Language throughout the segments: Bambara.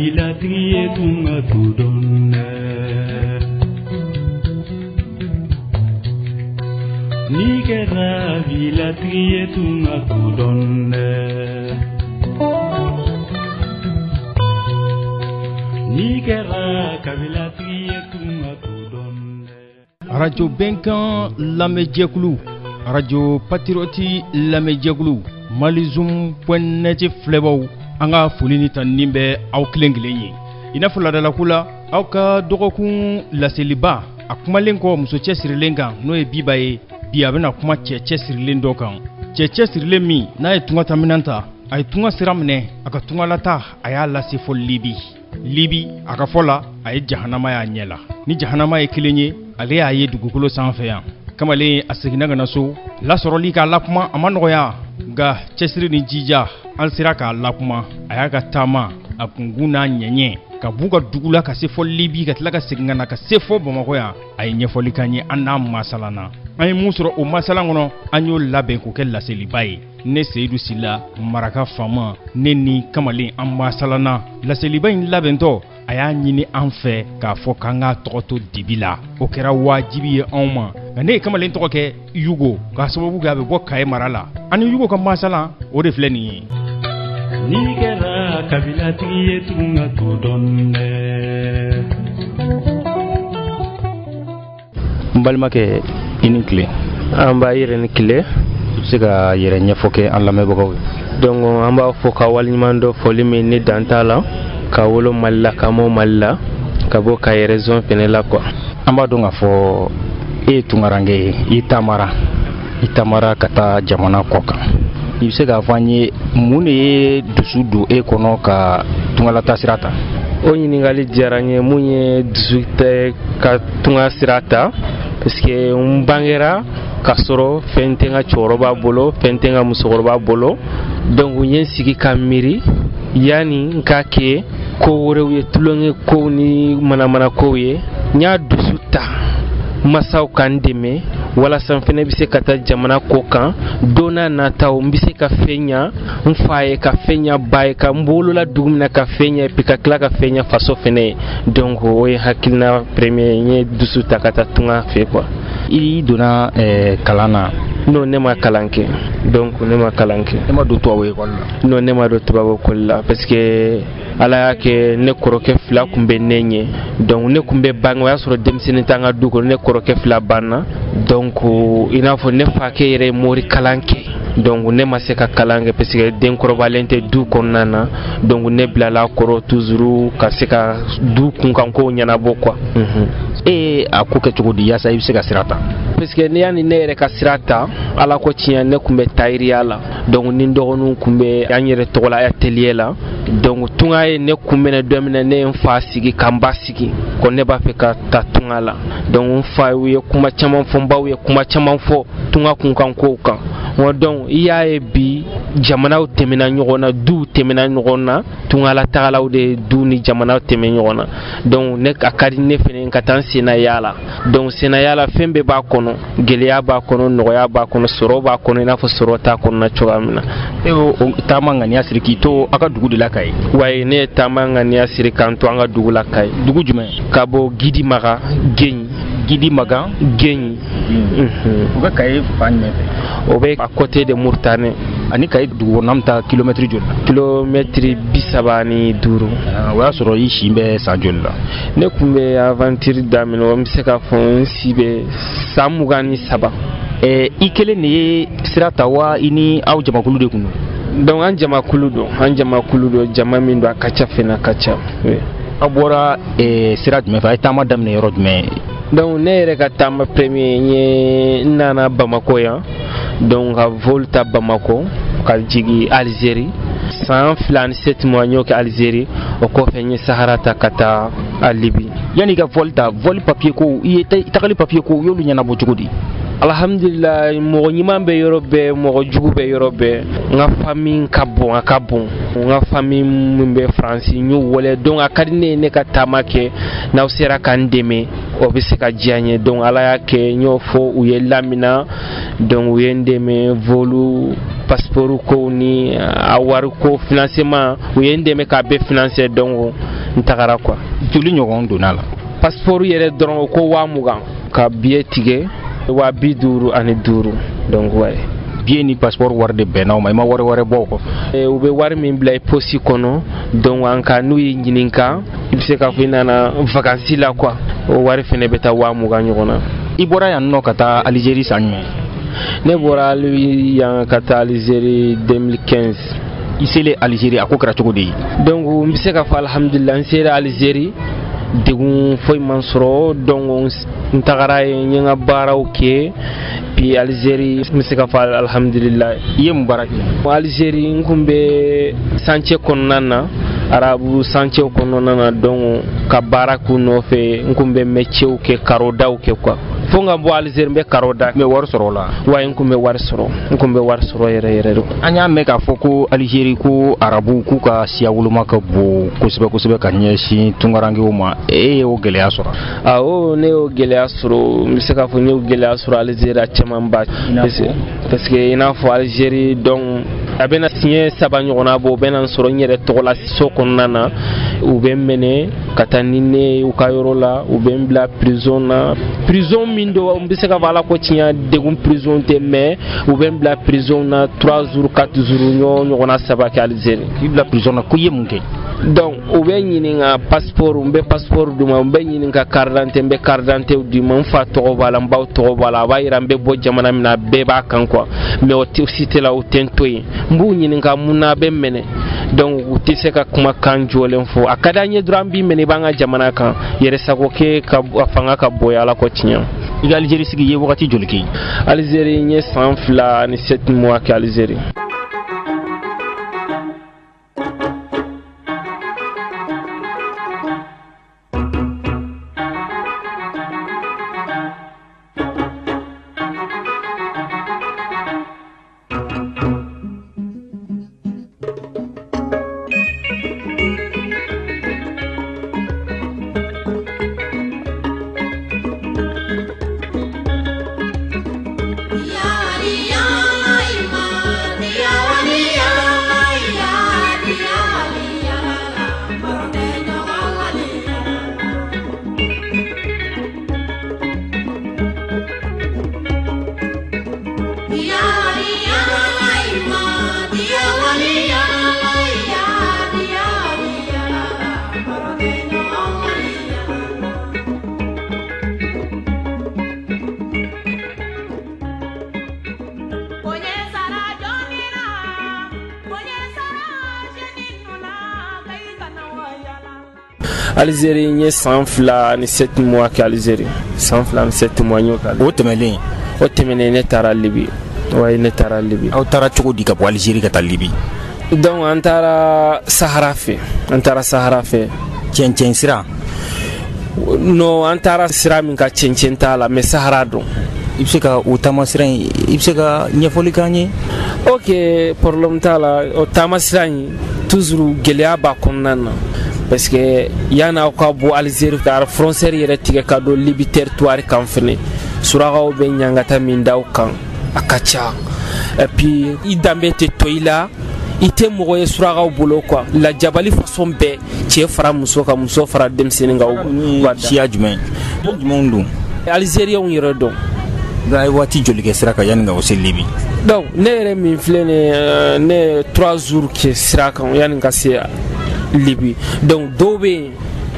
kabilatigi ye tunga kodɔn dɛ. N'i kɛra kabilatigi ye tunga kodɔn dɛ. N'i kɛra kabilatigi ye tunga kodɔn dɛ. Arajo Bɛnkan lamɛnjɛkulu, Arajo Patriote lamɛnjɛkulu, Malizoom.net filɛbaw, an ka foli ni tanuni bɛ aw kelen kelen ye. I n'a fɔ laadalako la, aw ka dɔgɔkun laseliba a kumalen kɔ muso cɛsirilen kan, n'o ye Biba ye. Bi a bɛna kuma cɛ cɛsirilen dɔ kan. Cɛ cɛsirilen min n'a ye tunga ta minɛn ta, a ye tunga sira minɛ, a ka tungalata a y'a lase fɔ Libi. Libi, a ka fɔ la, a ye jahanama y'a ɲɛ la. Ni jahanama ye kelen ye, ale y'a ye dugukolo sanfɛ yan. Kamalen a seginna ka na so, lasɔrɔli k'a lakuma a ma nɔgɔya, nka cɛsiri ni jija an sera k'a lakuma. A y'a ka taama a kunkun n'a ɲɛɲɛ ka b'u ka dugu la ka se fɔ Libi, ka tila ka segin ka na ka se fɔ Bamakɔ yan. A ye ɲɛfɔli k'an ye, an n'a masala na. An ye mun sɔrɔ o masala kɔnɔ, an y'o labɛn k'o kɛ laseliba ye. Ne Seyidu Sila, Maraka faama, ne ni kamalen an masala na. Laseliba in labɛntɔ, a y'a ɲini an fɛ k'a fɔ k'an k'a tɔgɔ to dibi la. O kɛra wajibi ye anw ma. Nka ne ye kamalen tɔgɔ kɛ Yugo, k'a sababu kɛ a bɛ bɔ Kaye mara la. Ani Yugo ka masala, o de filɛ nin ye. N'i kɛra kabilatigi ye tunga kodɔn dɛ. N balimakɛ, i ni tile. An b'a yɛrɛ ni tile. I bɛ se ka yɛrɛ ɲɛfɔ kɛ an lamɛnbagaw ye. Donc an b'a fɔ ka waleɲuman dɔ fɔli min ni dan t'a la, ka wolo Mali la, ka mɔ Mali la, ka bɔ Kaye région fɛnɛ la quoi. An b'a dɔn k'a fɔ e ye tunkaranke ye, i taamara ka taa jamana kɔ kan. I bɛ se k'a fɔ an ye mun de ye dusu don e kɔnɔ ka tungalata sira ta? O ɲininkali diyara n ye. Mun ye dusu tɛ ka tunga sira ta, parce que n bangera k'a sɔrɔ fɛn tɛ n ka cɛkɔrɔba bolo, fɛn tɛ n ka musokɔrɔba bolo. Donc n ye n sigi ka miiri yanni n k'a kɛ ko wɛrɛw ye, tulonkɛ kow ni manamana kow ye. N y'a dusu ta masaw ka n dɛmɛ walasa n fɛnɛ bɛ se ka taa jamana kɔ kan don n'a nataw, n bɛ se ka fɛn ɲa n fa ye, ka fɛn ɲa ba ye, ka n wolola dugu min na ka fɛn ɲa, puis ka tila ka fɛn ɲa faso fɛnɛ ye. Donc o ye hakilina premier, n ye dusu ta ka taa tunga fɛ quoi. I donna kalan na? Non, ne ma kalan kɛ. Donc ne ma kalan kɛ. E ma don tubabu ekɔli la? Non, ne ma don tubabu ekɔli la, parce que Ala y'a kɛ ne kɔrɔkɛ fila kun bɛ ne ɲɛ. Donc ne kun bɛ bange, o y'a sɔrɔ denmisɛnnin t'an ka du kɔnɔ, ne kɔrɔkɛ fila banna. Donc i n'a fɔ ne fakɛ yɛrɛ ye mori kalan kɛ. Donc ne ma se ka kalan kɛ parce que den kɔrɔbalen tɛ du kɔnɔna na. Donc ne bilala kɔrɔ toujours ka se ka du kunkankow ɲɛnabɔ quoi. E ye a ko kɛ cogo di yaasa i bɛ se ka sira ta? Parce que ne yanni ne yɛrɛ ka sira ta, Ala ko tiɲɛ, ne kun bɛ tayiriya la. Donc ni n dɔgɔninw kun bɛ an yɛrɛ tɔgɔ la atelier la. Donc tunga ye ne kun minɛ don min na, ne ye n fa sigi ka n ba sigi ko ne b'a fɛ ka taa tunga la. Donc n fa ye kuma caman fɔ, n baw ye kuma caman fɔ tunga kunkankow kan. Wa donc i y'a ye bi jamanaw tɛmɛna ɲɔgɔn na, duw tɛmɛna ɲɔgɔn na, tungalatagalaw de ye du ni jamanaw tɛmɛ ɲɔgɔn na. Donc ne a ka di ne fɛnɛ ka taa n senna yaala. Donc senna yaala fɛn bɛɛ b'a kɔnɔ, gɛlɛya b'a kɔnɔ, nɔgɔya b'a kɔnɔ, sɔrɔ b'a kɔnɔ, i n'a fɔ sɔrɔ t'a kɔnɔna cogoya min na. E y'o taama ŋaniya siri k'i to aw ka dugu de la Kaye? Wayi, ne ye taama ŋaniya siri k'an to an ka dugu la Kaye. Dugu jumɛn? Ka bɔ Gidi Maga, Geɲi. Gidi Maga? Geɲi. O bɛ Kaye fan jumɛn fɛ? O bɛ à côté de Mauritanie. Ani Kaye dugu kɔnɔna bɛ taa kilomɛtiri joli la? Kilomɛtiri 35. O y'a sɔrɔ i si bɛ san joli la? Ne kun bɛ aventure daminɛ, n bɛ se k'a fɔ n si bɛ san 23. I kelen de ye sira ta wa i ni aw jamakulu de kun don? Donc an jamakulu don, an jamakulu don, jama min don a ka ca fɛnɛ, a ka ca. Aw bɔra sira jumɛn fɛ? A ye taama daminɛ yɔrɔ jumɛn? Donc ne yɛrɛ ka taama premier, n ye n nana Bamakɔ yan. Donc ka vol ta Bamakɔ ka jigin Algérie. San 2 ni 7 mois n y'o kɛ Algérie. O kɔfɛ n ye Sahara ta ka taa a Libi. Yanni i ka vol ta, vol papier ko, i ye tagali papier ko, i y'olu ɲɛnabɔ cogo di? Alhamdulillah, mɔgɔ ɲuman bɛ yɔrɔ bɛɛ, mɔgɔ jugu bɛ yɔrɔ bɛɛ. N ka famille ka bon, a ka bon. N ka famille min bɛ Faransi, n y'u wele. Donc a ka di ne ye ne ka taama kɛ, n'aw sera ka n dɛmɛ, o bɛ se ka diya n ye. Donc Ala y'a kɛ n y'o fɔ, u ye lamina. Donc u ye n dɛmɛ vol passeport kow ni a wari ko financement, u ye n dɛmɛ k'a bɛɛ financer. Donc n tagara quoi. Joli ɲɔgɔn donna la? Passeport yɛrɛ dɔrɔn, o ko 20 000, ka billet tigɛ 55 000. Donc ouais. Billet ni passeport wari de bɛnna o ma, i ma wari wɛrɛ bɔ o kɔfɛ? U bɛ wari min bila i poche kɔnɔ, donc an ka n'u y'i ɲininka, i bɛ se k'a fɔ i nana vacances la quoi, o wari fɛnɛ bɛ taa 20 000 ɲɔgɔn na. I bɔra yan nɔ ka taa Alizeri san jumɛn? Ne bɔra yan ka taa Alizeri 2015. I selen Alizeri, a ko kɛra cogo di? Donc n bɛ se k'a fɔ alhamdulilah, n sera Alizeri, degun foyi man sɔrɔ. Donc n tagara yen, n ye n ka baaraw kɛ. Puis Alizeri, n bɛ se k'a fɔ alhamdulilah. I ye mun baara kɛ? Alizeri, n kun bɛ chantier kɔnɔna na, arabu chantier kɔnɔna na. Donc ka baara k'u nɔfɛ, n kun bɛ métier kɛ, carreau daw kɛ quoi. Fo n ka bɔ Alizeri, n bɛ carreau da. N bɛ wari sɔrɔ o la? Wa, n kun bɛ wari sɔrɔ, n kun bɛ wari sɔrɔ yɛrɛ yɛrɛ de. An y'a mɛn k'a fɔ ko Alizeri, ko arabu k'u ka siya woloma ka bon kosɛbɛ kosɛbɛ ka ɲɛsin tunkarankew ma. E y'o gɛlɛya sɔrɔ? Awɔ, ne y'o gɛlɛya sɔrɔ. N bɛ se k'a fɔ n y'o gɛlɛya sɔrɔ Alizeri a camanba, parce que i n'a fɔ Alizeri, donc a bɛna siɲɛ saba ɲɔgɔnna bɔ, u bɛna n sɔrɔ n yɛrɛ tɔgɔ la so kɔnɔna na, u bɛ n minɛ ka taa ni ne ye u ka yɔrɔ la, u bɛ n bila prison na. Prison min don, n bɛ se ka fɔ ala ko tiɲɛ, degun prison tɛ, mais u bɛ n bila prison na 3 jours, 4 jours, ɲɔgɔn ɲɔgɔnna saba kɛ Alizeri. K'i bila prison na, ko i ye mun kɛ? Donc u bɛ ɲininka passeport, n bɛ passeport d'u ma. U bɛ ɲininka carte d'identité, n bɛ carte d'identité d'u ma. N fa tɔgɔ b'a la, n baw tɔgɔ b'a la, a b'a yira n bɛ bɔ jamana min na, a bɛɛ b'a kan quoi. Mais o tɛ si la, o tɛ n to yen. N b'u ɲininka mun na a bɛ n minɛ. Donc u tɛ se ka kumakan jɔlen fɔ. A ka d'an ye dɔrɔn, an b'i minɛ, i b'an ka jamana kan yɛrɛ sago kɛ ka a fanga ka bon ala ko tiɲɛ. I ka Alizeri sigi, i ye wagati joli kɛ? Alizeri, n ye san 2 ni 7 mois kɛ Alizeri. Alizeri, n ye san 2 ni 7 mois kɛ Alizeri, san 2 ni 7 mois n y'o kɛ. O tɛmɛlen? O tɛmɛnen, ne taara Libi. Wayi, ne taara Libi. Aw taara cogo di ka bɔ Alizeri ka taa Libi? Donc an taara Sahara fɛ, an taara Sahara fɛ. Cɛncɛn sira? Non, an taara sira min ka cɛncɛn t'a la, mais Sahara don. I bɛ se ka o taama sira in, i bɛ se ka ɲɛfɔli k'an ye? Ok, problème t'a la. O taama sira in, toujours gɛlɛya b'a kɔnɔna na, parce que yan'aw ka bɔ Alizeri ka frontière yɛrɛ tigɛ ka don Libi territoire kan fɛnɛ, surakaw bɛ ɲangata min da aw kan, a ka ca. Et puis i danbe tɛ to i la, i tɛ mɔgɔ ye surakaw bolo quoi. Lajabali façon bɛɛ, cɛ fara muso kan, muso fara denmisɛnnin kan. Siya jumɛn jumɛnw don? Alizeriyaw yɛrɛ dɔn. Nka a ye waati joli kɛ sira kan yanni ka o se Libi? Donc ne yɛrɛ min filɛ nin ye, ne ye 3 jours kɛ sira kan yanni ka se Libi. Donc dɔw bɛ yen,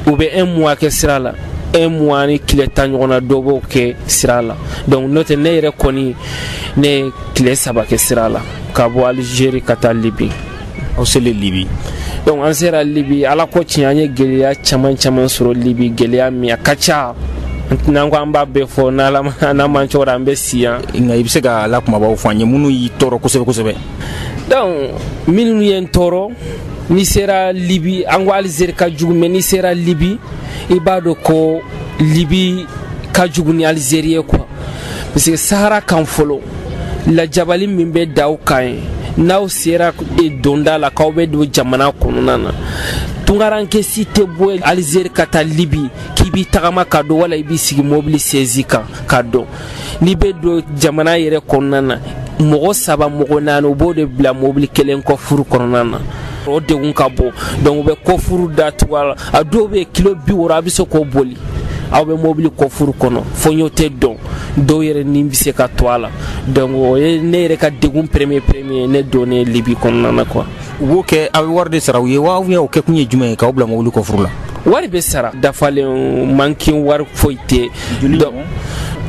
u bɛ un mois kɛ sira la, un mois ni tile 10 ɲɔgɔn na, dɔw b'o kɛ sira la. Donc n'o tɛ, ne yɛrɛ kɔni, ne ye tile 3 kɛ sira la ka bɔ Alizeri ka taa Libi. Aw selen Libi? Donc an sera Libi, ala ko tiɲɛ, an ye gɛlɛya caman caman sɔrɔ Libi, gɛlɛya min a ka ca, n'an ko an b'a bɛɛ fɔ, n'an m'an cogo an bɛ si yan. Nka i bɛ se ka la kumabaw fɔ an ye minnu y'i tɔɔrɔ kosɛbɛ kosɛbɛ. Donc minnu ye n tɔɔrɔ, n'i sera Libi, an ko Alizeri ka jugu, mais n'i sera Libi, i b'a dɔn ko Libi ka jugu ni Alizeri ye quoi, parce que Sahara kan fɔlɔ, lajabali min bɛ da aw kan ye, n'aw sera donda la k'aw bɛ don jamana kɔnɔna na, tunkaranke si tɛ bɔ Alizeri ka taa Libi k'i b'i tagama ka don, wala i b'i sigi mobili sɛzi kan ka don. N'i bɛ don jamana yɛrɛ kɔnɔna na, Mɔgɔ 3 mɔgɔ 4 u b'o de bila mobili kelen kɔfuru kɔnɔna na. O degun ka bon. Donc u bɛ kɔfuru datugu a la. A dɔw bɛ yen kilo 60 a bɛ se k'o boli. Aw bɛ mobili kɔfuru kɔnɔ fo tɛ dɔn. Dɔw yɛrɛ ni bɛ se ka to a la. Donc o ye ne yɛrɛ ka degun premier ne donnen Libi kɔnɔna na quoi. U b'o kɛ aw bɛ wari de sara u ye wa ou bien o kɛkun ye jumɛn ye k'aw bila mobili kɔfuru la? Wari bɛ sara dafalen, mankin wari foyi tɛ. Donc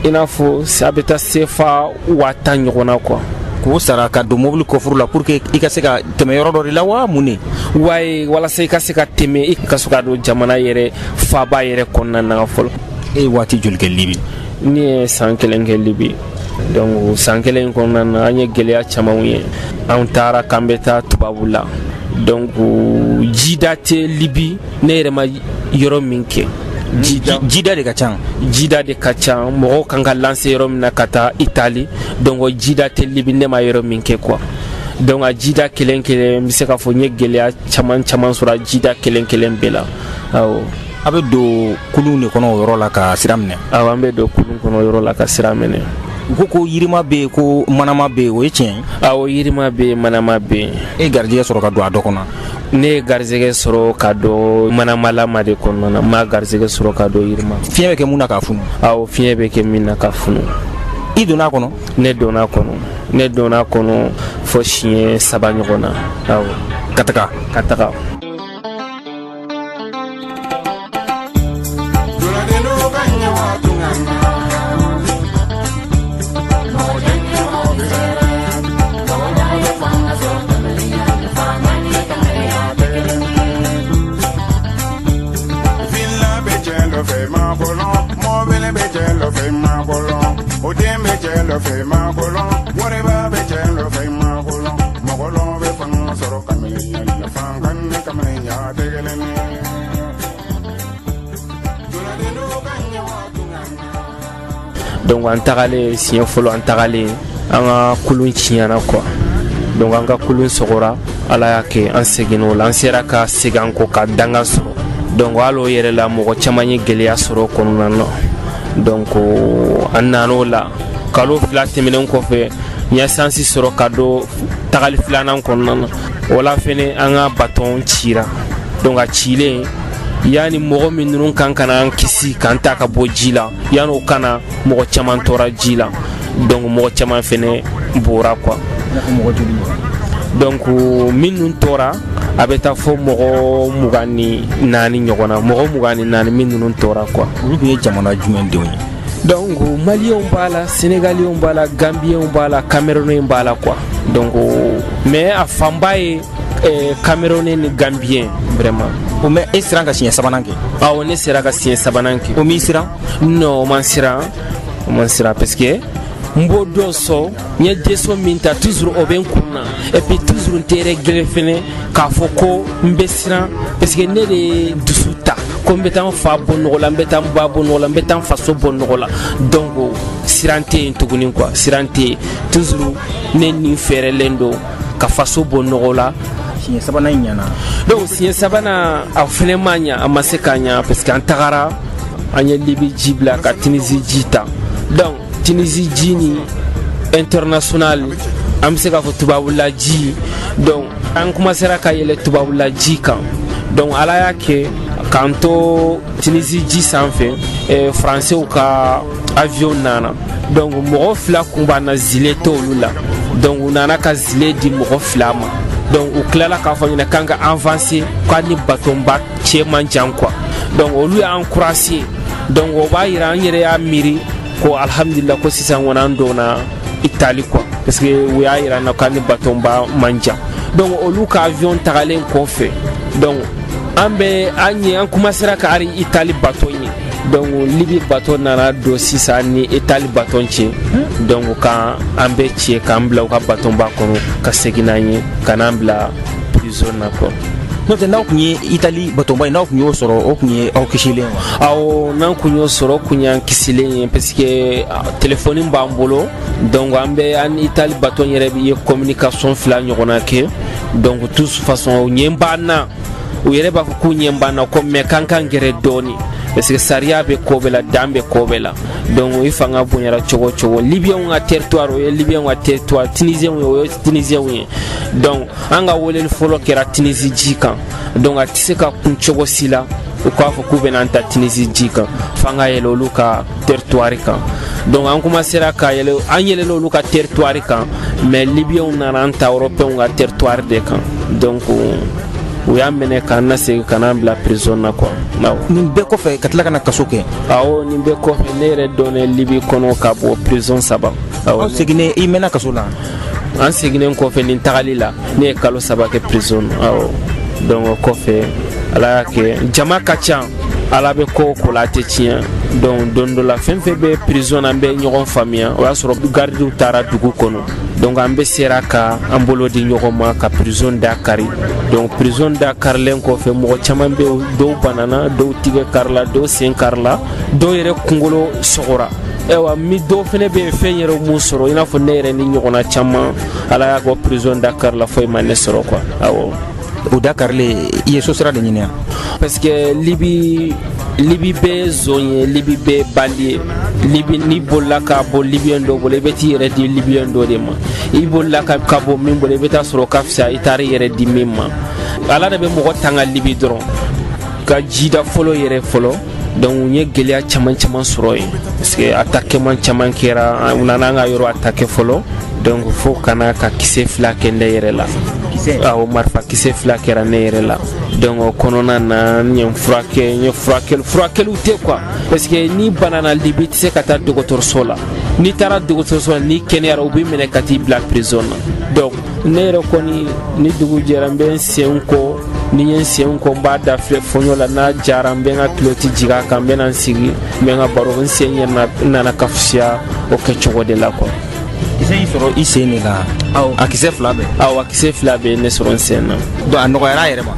i n'a fɔ a bɛ taa CFA 10,000 ɲɔgɔn na quoi. K'o sara ka don mobili kɔfuru la pour que i ka se ka tɛmɛ yɔrɔ dɔ de la wa mun de? Wayi, walasa i ka se ka tɛmɛ, i ka se ka don jamana yɛrɛ faaba yɛrɛ kɔnɔna na fɔlɔ. E ye waati joli kɛ Libi? Ne ye san 1 kɛ Libi. Donc san 1 in kɔnɔna na an ye gɛlɛya camanw ye. An taara k'an bɛ taa tubabu la. Donc jida tɛ Libi, ne yɛrɛ ma yɔrɔ min kɛ. Jida de ka ca. Jida de ka ca, mɔgɔw kan ka lancer yɔrɔ min na ka taa Itali. Donc jida tɛ Libi, ne ma yɔrɔ min kɛ quoi. Donc a jida kelen kelen n bɛ se k'a fɔ n ye gɛlɛya caman caman sɔrɔ a jida kelen kelen bɛɛ la. Awɔ. A bɛ don kulun de kɔnɔ o yɔrɔ la ka sira minɛ? Awɔ, an bɛ don kulun kɔnɔ yɔrɔ la ka sira minɛ. U ko yirima bɛ yen, ko manama bɛ yen, o ye tiɲɛ ye? Awɔ, yirima bɛ yen, manama bɛ yen. E ye garijɛgɛ sɔrɔ ka don a dɔ kɔnɔ? Ne ye garijɛgɛ sɔrɔ ka don manamalama de kɔnɔna na, n ma garijɛgɛ sɔrɔ ka don yirima. Fiɲɛ bɛ kɛ mun na k'a funu? Awɔ, fiɲɛ bɛ kɛ min na k'a funu. I donna a kɔnɔ? Ne donna a kɔnɔ. Ne donna a kɔnɔ fo siɲɛ 3 ɲɔgɔn na. Awɔ. Ka taga? Ka taga. Donc an tagalen siɲɛ fɔlɔ, an tagalen an ka kulun tiɲɛna quoi. Donc an ka kulun sɔgɔra, Ala y'a kɛ an seginna o la, an sera ka segin an kɔ ka danga sɔrɔ. Donc hali o yɛrɛ la mɔgɔ caman ye gɛlɛya sɔrɔ kɔnɔna na. Donc an nan'o la kalo 2 tɛmɛnen kɔfɛ, n ye sansi sɔrɔ ka don tagali filanan kɔnɔna na. O la fɛnɛ an ka baton cira. Donc a cilen, yanni mɔgɔ min ninnu kan ka na an kisi k'an ta ka bɔ ji la, yanni o kana mɔgɔ caman tora ji la. Donc mɔgɔ caman fɛnɛ bɔra quoi. Donc minnu tora a bɛ taa fɔ mɔgɔ 24 ɲɔgɔn na, mɔgɔ 24 min ninnu tora quoi. Olu tun ye jamana jumɛn denw ye? Donc Maliyɛnw b'a la, Sénégaliyɛnw b'a la, Gambiyɛnw b'a la, Camerounais b'a la quoi. Donc mais a fanba ye Camerounais ni Gambien vraiment. O mais e siran ka siɲɛ 3nan kɛ? Awɔ, ne sera ka siɲɛ 3nan kɛ. O m'i siran? Non, o man siran, o man siran parce que n b'o dɔn sɔn, n ye décision min ta toujours o bɛ n kun na. Et puis toujours n tɛ regret fɛnɛ k'a fɔ ko n bɛ siran parce que ne de ye dusu ta ko n bɛ taa n fa bɔ nɔgɔ la, n bɛ taa n ba bɔ nɔgɔ la, n bɛ taa n faso bɔ nɔgɔ la. Donc siran tɛ yen tuguni quoi, siran tɛ yen. Toujours ne ni fɛɛrɛlen don ka faso bɔ nɔgɔ la. Siɲɛ 3nan in ɲɛna? Donc siɲɛ 3nan a fɛnɛ ma ɲa, a ma se ka ɲa parce que an tagara, an ye Libi ji bila ka Tunisie ji ta. Donc Tunisie ji ni international, an bɛ se k'a fɔ tubabula ji. Donc an commencera ka yɛlɛ tubabula ji kan. Donc Ala y'a kɛ k'an to Tunisie ji sanfɛ, Français ka avion nana. Donc mɔgɔ 2 kun b'an na, gilet t'olu la. Donc u nana ka gilet di mɔgɔ 2 ma. Donc u tilala k'a fɔ ɲɛna k'an ka avancer, k'a ni batonba cɛ man jan quoi. Donc olu y'an encourager. Donc o b'a yira an yɛrɛ y'a miiri ko alhamdulillah ko sisan kɔni an donna Italie quoi, parce que u y'a yira an na k'an ni batonba man jan. Donc olu ka avion tagalen kɔfɛ, donc an bɛ an ye an commencera ka ari Italie baton ye. Donc Libi baton nana don sisan ni Italie baton cɛ. Donc kan an bɛ cɛ k'an bila u ka batonba kɔnɔ ka segin n'an ye ka n'an bila prison na quoi. N'o tɛ n'aw tun ye Italie batonba in, n'aw tun y'o sɔrɔ, o tun ye aw kisilen wa? Awɔ, n'an tun y'o sɔrɔ, o tun y'an kisilen ye parce que téléphone b'an bolo. Donc an bɛ an ni Italie baton yɛrɛ bɛ ye communication 2 ɲɔgɔnna kɛ. Donc toute façon ɲɛ b'an na, u yɛrɛ b'a fɔ k'u ɲɛ b'an na ko mais k'an k'an gɛrɛ dɔɔni. Parce que sariya bɛ ko bɛɛ la, dan bɛ ko bɛɛ la. Donc i fanga bonyara cogo o cogo, Libyɛnw ka territoire, o ye Libyɛnw ka territoire, Tunisiyɛnw ye, o ye Tunisiyɛnw ye. Donc an ka weleli fɔlɔ kɛra Tunisi ji kan. Donc a tɛ se ka kun cogo si la u k'a fɔ k'u bɛna an ta Tunisi ji kan, f'an ka yɛlɛ olu ka territoire kan. Donc an commencera ka yɛlɛ, an yɛlɛla olu ka territoire kan, mais Libyɛnw nana an ta Européenw ka territoire de kan. Donc u y'a minɛ k'an lasegin ka n'an bila prison na quoi. Nin bɛɛ kɔfɛ ka tila ka na kaso kɛ? Awɔ, nin bɛɛ kɔfɛ, ne yɛrɛ donnen Libi kɔnɔ ka bɔ prison 3. Awɔ. Aw seginnen, i mɛnna kaso la? An seginnen kɔfɛ nin tagali la, ne ye kalo 3 kɛ prison na. Awɔ. Donc o kɔfɛ, Ala y'a kɛ, jama ka ca, Ala bɛ ko o ko la, a tɛ tiɲɛ. Donc don dɔ la, fɛn fɛn bɛ prison na, an bɛ ɲɔgɔn faamuya. O y'a sɔrɔ gardiw taara dugu kɔnɔ. Donc an bɛ sera ka an bolo di ɲɔgɔn ma ka prison da kari. Donc prison da karilen kɔfɛ, mɔgɔ caman bɛ, dɔw banana, dɔw tigɛ karila, dɔw sen karila, dɔw yɛrɛ kunkolo sɔgɔra. Ayiwa, mi dɔw fɛnɛ bɛ yen, fɛn yɛrɛ mun sɔrɔ, i n'a fɔ ne yɛrɛ ni ɲɔgɔnna caman. Ala y'a kɛ, prison da karila, foyi ma ne sɔrɔ quoi. Awɔ. O da karilen, i ye so sira de ɲini? Parce que Libi bɛɛ zon ye, Libi bɛɛ bandi ye. Libi, n'i bolila ka bɔ Libiyɛn dɔ bolo, i bɛ t'i yɛrɛ di Libiyɛn dɔ de ma. I bolila ka bɔ min bolo, i bɛ taa sɔrɔ ka fisa i taara i yɛrɛ di min ma. Ala de bɛ mɔgɔ tanga Libi dɔrɔn ka jida fɔlɔ yɛrɛ fɔlɔ. Donc n ye gɛlɛya caman caman sɔrɔ yen, parce que attaquement caman kɛra, u nana an ka yɔrɔ attaquer fɔlɔ. Donc fo ka na ka kisɛ 2 kɛ ne yɛrɛ la. Awɔ, marifa kisɛ 2 kɛra ne yɛrɛ la. Donc o kɔnɔna na, n ye furakɛ, n ye furakɛliw tɛ quoi, parce que n'i banana Libi, i tɛ se ka taa dɔgɔtɔrɔso la. N'i taara dɔgɔtɔrɔso la, n'i kɛnɛyara, u b'i minɛ ka t'i bila prison na. Donc ne yɛrɛ kɔni, ni dugu jɛra, n bɛ n sen ko, ni n ye n sen ko, n b'a da filɛ fɔɲɔ la. N'a jara, n bɛ n ka kiloti jigin a kan, n bɛ na n sigi, n bɛ n ka baro. N sen yɛrɛ nana ka fisaya o kɛcogo de la quoi. Kisɛ y'i sɔrɔ i sen de la? Awɔ. A kisɛ 2 bɛɛ? Awɔ, a kisɛ 2 bɛɛ ne sɔrɔ n sen na. Donc a nɔgɔyara a yɛrɛ ma?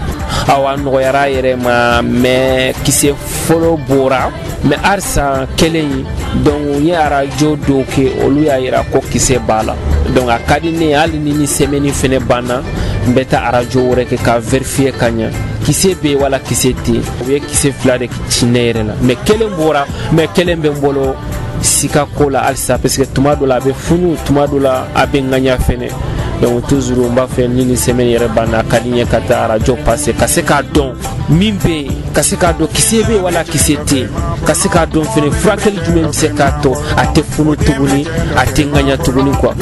Awɔ, a nɔgɔyara a yɛrɛ ma, mais kisɛ fɔlɔ bɔra, mais halisa kelen. Donc n ye arajo dɔw kɛ, olu y'a yira ko kisɛ b'a la. Donc a ka di ne ye, hali ni semaine fɛnɛ banna, n bɛ taa arajo wɛrɛ kɛ ka vérifier ka ɲɛ, kisɛ bɛ yen wala kisɛ tɛ yen. U ye kisɛ 2 de ci ne yɛrɛ la, mais kelen bɔra, mais kelen bɛ n bolo sika ko la halisa, parce que tuma dɔ la a bɛ funu, tuma dɔ la a bɛ ŋaɲa fɛnɛ. Donc toujours n b'a fɛ, ni semaine yɛrɛ banna, a ka di n ye ka taa arajo passer, ka se k'a dɔn min bɛ yen, ka se k'a dɔn kisɛ bɛ yen wala kisɛ tɛ yen, ka se k'a dɔn fɛnɛ furakɛli jumɛn bɛ se k'a to a tɛ funu tuguni, a tɛ ŋaɲa tuguni quoi.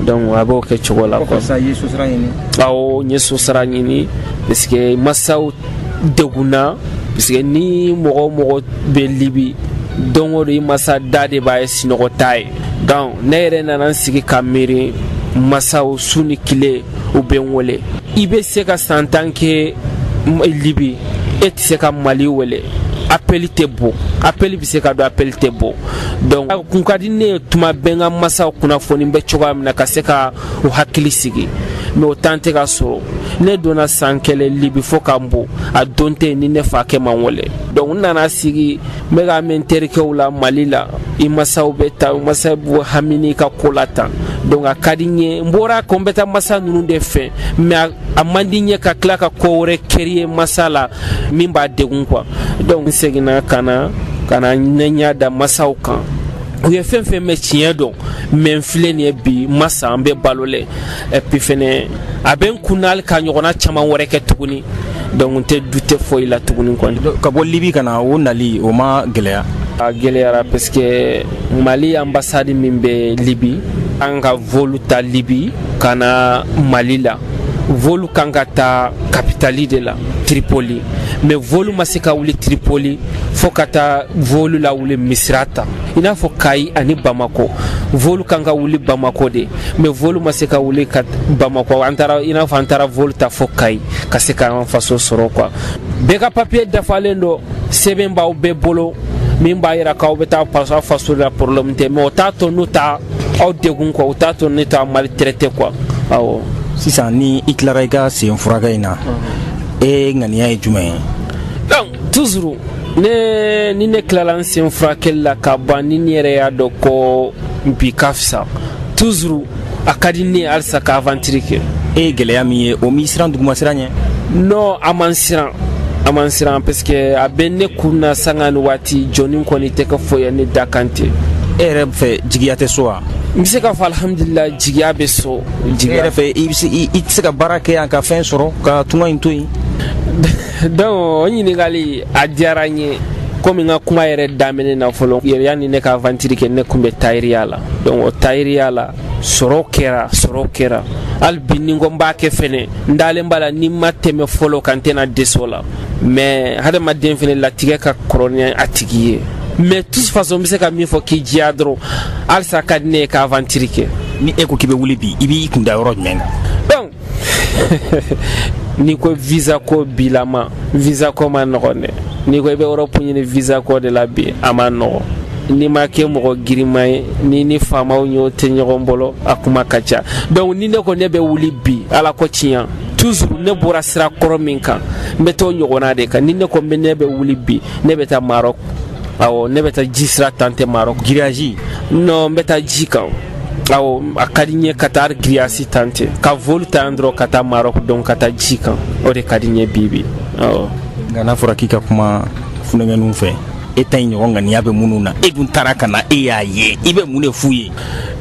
Donc a b'o kɛ cogo la quoi. Awɔ, n ye sosara ɲini, parce que masaw degunna, parce que ni mɔgɔ o mɔgɔ bɛ Libi, don o don i masa da de b'a ye sinɔgɔ t'a ye. Donc ne yɛrɛ nana n sigi ka miiri, masaw su ni tile u bɛ n wele. I bɛ se ka san 10 kɛ Libi, e tɛ se ka Mali wele, appel tɛ bɔ, appel bɛ se ka don, appel tɛ bɔ. Donc a kun ka di ne ye tuma bɛɛ n ka masaw kunnafoni bɛ cogoya min na, ka se ka u hakili sigi, mais o temps tɛ ka sɔrɔ. Ne donna san 1 Libi fo ka n bɔ, a don tɛ ni ne fa kɛ ma n wele. Donc n nana sigi, n bɛ ka mɛn terikɛw la Mali la, i masaw bɛ ta, i masaw bɛ hami n'i ka ko la tan. Donc a ka di n ye, n bɔra ko n bɛ taa masa ninnu de fɛ, mais a man di n ye ka tila ka ko wɛrɛ créer masa la min b'a degun quoi. Donc n seginna ka na ne ɲɛ da masaw kan. U ye fɛn fɛn mɛn tiɲɛ dɔn, mais n filɛ nin ye bi, masa an bɛ balo lɛ. Et puis fɛnɛ a bɛ n kun na hali ka ɲɔgɔnna caman wɛrɛ kɛ tuguni. Donc n tɛ dute foyi la tuguni kɔni. Ka bɔ Libi ka na, o nali o ma gɛlɛya? A gɛlɛyara, parce que Mali ambassade min bɛ Libi, an ka vol ta Libi ka na Mali la. Vol kan ka taa capitale de la, Tripoli, mais vol ma se ka wuli Tripoli fo ka taa vol lawuli Misirata, i n'a fɔ Kayi ani Bamako. Vol kan ka wuli Bamako de, mais vol ma se ka wuli ka Bamako. An taara, i n'a fɔ an taara vol ta fo Kayi ka se k'an faso sɔrɔ quoi. Bɛɛ ka papier dafalen don, sɛbɛn b'aw bɛɛ bolo min b'a yira k'aw bɛ taa faso faso la, problème tɛ, mais o t'a to n'u t'a aw degun quoi, o t'a to ne t'a maltraité quoi, awɔ. Sisan ni i tilara i ka sen furakɛ in na, e ŋaniya ye jumɛn ye? Donc toujours ne ni ne tilala n sen furakɛli la ka ban, ni ne yɛrɛ y'a dɔn ko bi ka fisa, toujours a ka di ne ye halisa ka aventure kɛ. E ye gɛlɛya min ye, o m'i siran duguma siran ɲɛ? Non, a man siran, a man siran, parce que a bɛ ne kun na sanga ni waati. Jɔnni kɔni tɛ kɛ foyi ye ne da kan tɛ. E yɛrɛ fɛ, jigiya tɛ so wa? N bɛ se k'a fɔ alhamdulillah, jigiya bɛ so. E jigiya yɛrɛ fɛ, i bɛ se, i tɛ se ka baara kɛ yan ka fɛn sɔrɔ ka tunga in to yen? Donc o ɲininkali a diyara n ye. Komi n ka kuma yɛrɛ daminɛ na fɔlɔ, yanni ne ka aventure kɛ, ne tun bɛ tayiriya la. Donc o tayiriya la, sɔrɔ kɛra, sɔrɔ kɛra. Hali bi ni n ko n b'a kɛ fɛnɛ, n dalen b'a la, ni n ma tɛmɛ fɔlɔ kan, n tɛna dɛsɛ o la. Mais hadamaden fɛnɛ latigɛ ka kɔrɔ ni a tigi ye. Mais toute façon, n bɛ se ka min fɔ k'i diya dɔrɔn, halisa ka di ne ye ka aventure kɛ. Ni e ko k'i bɛ wuli bi, i b'i kun da yɔrɔ jumɛn kan? Donc n'i ko visa ko bilama, visa ko ma nɔgɔn dɛ. N'i ko i bɛ Europe ɲini visa ko de la bi, a ma nɔgɔn. N'i ma kɛ mɔgɔ girinman ye, ni faamaw y'o tɛ ɲɔgɔn bolo, a kuma ka ca. Donc ni ne ko ne bɛ wuli bi, Ala ko tiɲɛ, toujours ne bɔra sira kɔrɔ min kan, n bɛ t'o ɲɔgɔnna de kan. Ni ne ko ne bɛ wuli bi, ne bɛ taa Maroc. Awɔ, ne bɛ taa ji sira tenter Maroc. Grillage? Non, n bɛ taa ji kan. Awɔ, a ka di n ye ka taa grillage tenter, ka vol ta yan dɔrɔn ka taa Maroc, donc ka taa ji kan, o de ka di n ye bi bi, awɔ. Nka n'a fɔra k'i ka kuma funankɛninw fɛ, e ta in ɲɔgɔn ŋaniya bɛ minnu na, e dun taara ka na, e y'a ye, i bɛ mun de f'u ye?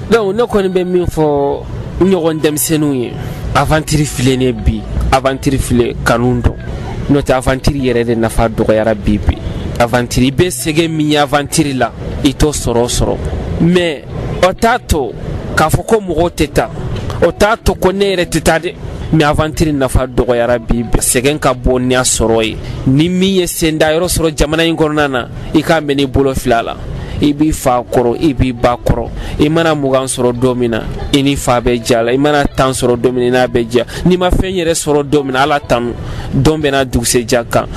Donc ne kɔni bɛ min fɔ n ɲɔgɔn denmisɛnninw ye, aventure filɛ nin ye bi, aventure filɛ kanu dɔn, n'o tɛ aventure yɛrɛ de nafa dɔgɔyara bi bi. Aventure, i bɛ sɛgɛn min ye aventure la, i t'o sɔrɔ, mais o t'a to k'a fɔ ko mɔgɔw tɛ taa, o t'a to ko ne yɛrɛ tɛ taa dɛ. Mais aventure nafa dɔgɔyara bi bi, sɛgɛn ka bon ni a sɔrɔ ye. Ni min ye senda yɔrɔ sɔrɔ jamana in kɔnɔna na, i k'a mɛn i bolo fila la, i b'i fa kɔrɔ, i b'i ba kɔrɔ. I mana 20 sɔrɔ don min na, i ni fa bɛ ja la. I mana 10 sɔrɔ don min na, i n'a bɛ ja. N'i ma fɛn yɛrɛ sɔrɔ don min na, Ala tanu, don bɛɛ n'a dugusɛja kan.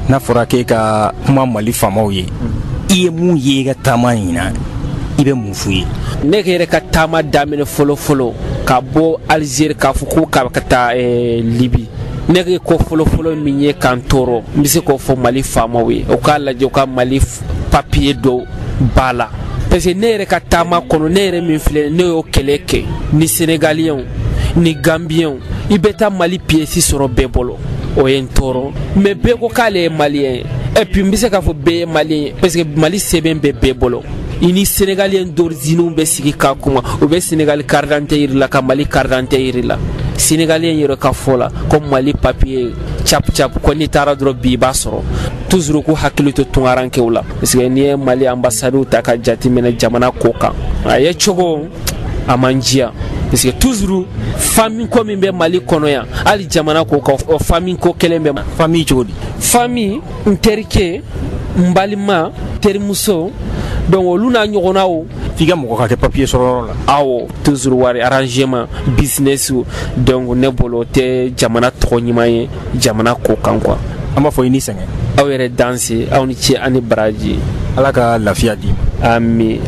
N'a fɔra k'e ka kuma Mali faamaw ye, i ye mun ye i ka taama in na, i bɛ mun f'u ye? Ne yɛrɛ ka taama daminɛ fɔlɔ fɔlɔ ka bɔ Alizeri k'a fɔ ko ka taa Libi, ne ye ko fɔlɔ fɔlɔ min ye k'an tɔɔrɔ, n bɛ se k'o fɔ Mali faamaw ye, u k'a lajɛ u ka Mali papiye dɔ ba la. Parce que ne yɛrɛ ka taama kɔnɔ, ne yɛrɛ min filɛ, ne y'o kɛlɛ kɛ ni Sénégaliyɛnw ni Gambiyɛnw, i bɛ taa Mali pièce sɔrɔ bɛɛ bolo, o ye n tɔɔrɔ. Mais bɛɛ ko k'ale ye maliyɛn ye, et puis n bɛ se k'a fɔ bɛɛ ye maliyɛn ye, parce que Mali sɛbɛn bɛ bɛɛ bolo. I ni Sénégaliyɛn d'origine bɛ sigi ka kuma, u bɛ Sénégal carte d'identité yiri la ka Mali carte d'identité yiri la. Sénégaliyɛn yɛrɛ ka fɔ la ko Mali papier cap cap, ko n'i taara dɔrɔn bi i b'a sɔrɔ. Toujours k'u hakili to tunkarankew la, parce que n'i ye Mali ambassade ta ka jateminɛ jamana ko kan, a ye cogo a man diya, parce que toujours famille ko min bɛ Mali kɔnɔ yan, hali jamana ko kan, o famille ko kelen bɛ. Famille cogo di? Famille, n terikɛ, n balima, terimuso, donc olu n'a ɲɔgɔnnaw. F'i ka mɔgɔ ka kɛ papier sɔrɔ yɔrɔ la. Awɔ, toujours wari arrangement, business. Donc ne bolo, o tɛ jamana tɔgɔ ɲuman ye jamana ko kan quoi. An b'a fɔ i ni sɛgɛn. Aw yɛrɛ danse, aw ni ce ani baraji. Ala ka lafiya d'i ma. Ami.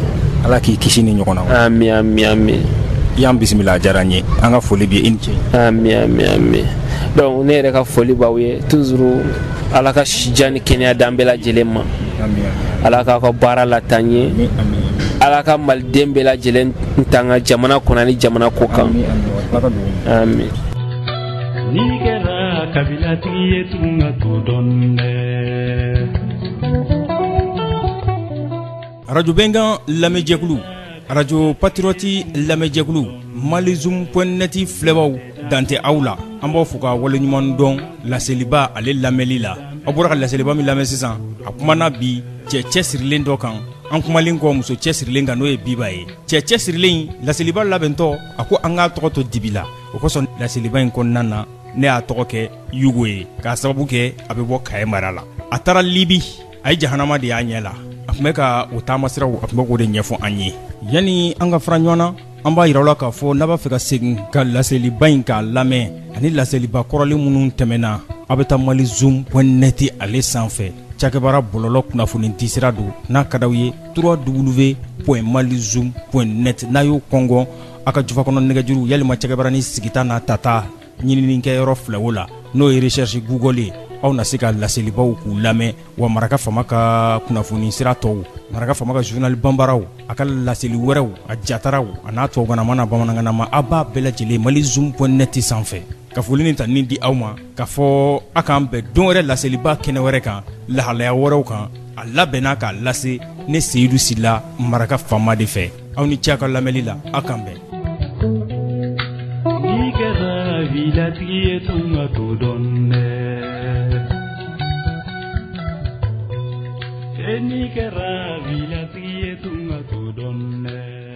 Ala k'i kisi ni ɲɔgɔn na. Ami, ami, ami. I y'an bisimila, a diyara n ye. An ka foli b'i ye, i ni ce. Ami, ami, ami. Donc ne yɛrɛ ka foli b'aw ye toujours. Ala ka sijan ni kɛnɛya d'an bɛɛ lajɛlen ma. Ala k'aw ka baara lataa ɲɛ. Ala ka maliden bɛɛ lajɛlen tanga jamana kɔnɔ ani jamana kɔ kan. Ami. N'i kɛra kabilatigi ye tun ka to dɔn dɛ. Arajo Bɛnkan lamɛnjɛkulu, Arajo Patriote lamɛnjɛkulu, Malizoom.net filɛbaw, dantɛ aw la. An b'aw fo ka waleɲuman dɔn laseliba ale lamɛnli la. Aw bɔra ka laseliba min lamɛn sisan, a kumana bi cɛ cɛsirilen dɔ kan. An kumalen kɔ muso cɛsirilen kan, n'o ye Biba ye, cɛ cɛsirilen laseliba labɛntɔ, a ko an k'a tɔgɔ to dibi la. O kosɔn laseliba in kɔnɔna na, ne y'a tɔgɔ kɛ Yugo ye, k'a sababu kɛ a bɛ bɔ Kaye mara la. A taara Libi, a ye jahanama de y'a ɲɛ la. A tun bɛ ka o taamasiraw, a tun bɛ k'o de ɲɛfɔ an ye. Yanni an ka fara ɲɔgɔn na, an b'a yira aw la k'a fɔ n'a b'a fɛ ka segin ka laseliba in k'a lamɛn ani laseliba kɔrɔlen minnu tɛmɛna, aw bɛ taa malizoom point net ale sanfɛ. Cakɛbara bɔlɔlɔ kunnafoni disira don. N'a ka d'aw ye, 3w point malizoom point net, n'a y'o kɔngɔn a ka jufa kɔnɔ nɛgɛjuru yalima cakɛbara ni sigita n'a tata ɲininikɛyɔrɔ fila o la, n'o ye recherche Google ye, aw na se ka laselibaw k'u lamɛn. Wa Maraka Fama ka kunnafoni sira tɔw, Maraka Fama ka journal banbaraw, a ka laseli wɛrɛw, a jataraw, a n'a tubabukanama n'a bamanankanama, a b'a bɛɛ lajɛlen malizoom point net sanfɛ. Ka foli ni tanuni di aw ma, k'a fɔ a k'an bɛn don wɛrɛ laseliba kɛnɛ wɛrɛ kan, lahalaya wɛrɛw kan, a labɛnna k'a lase ne Seyidu Sila Maraka Fama de fɛ. Aw ni ce a ka lamɛnli la, aw k'an bɛn. N'i kɛra vilatigi ye tunga t'o dɔn dɛ. E n'i kɛra vilatigi ye tunga t'o dɔn dɛ.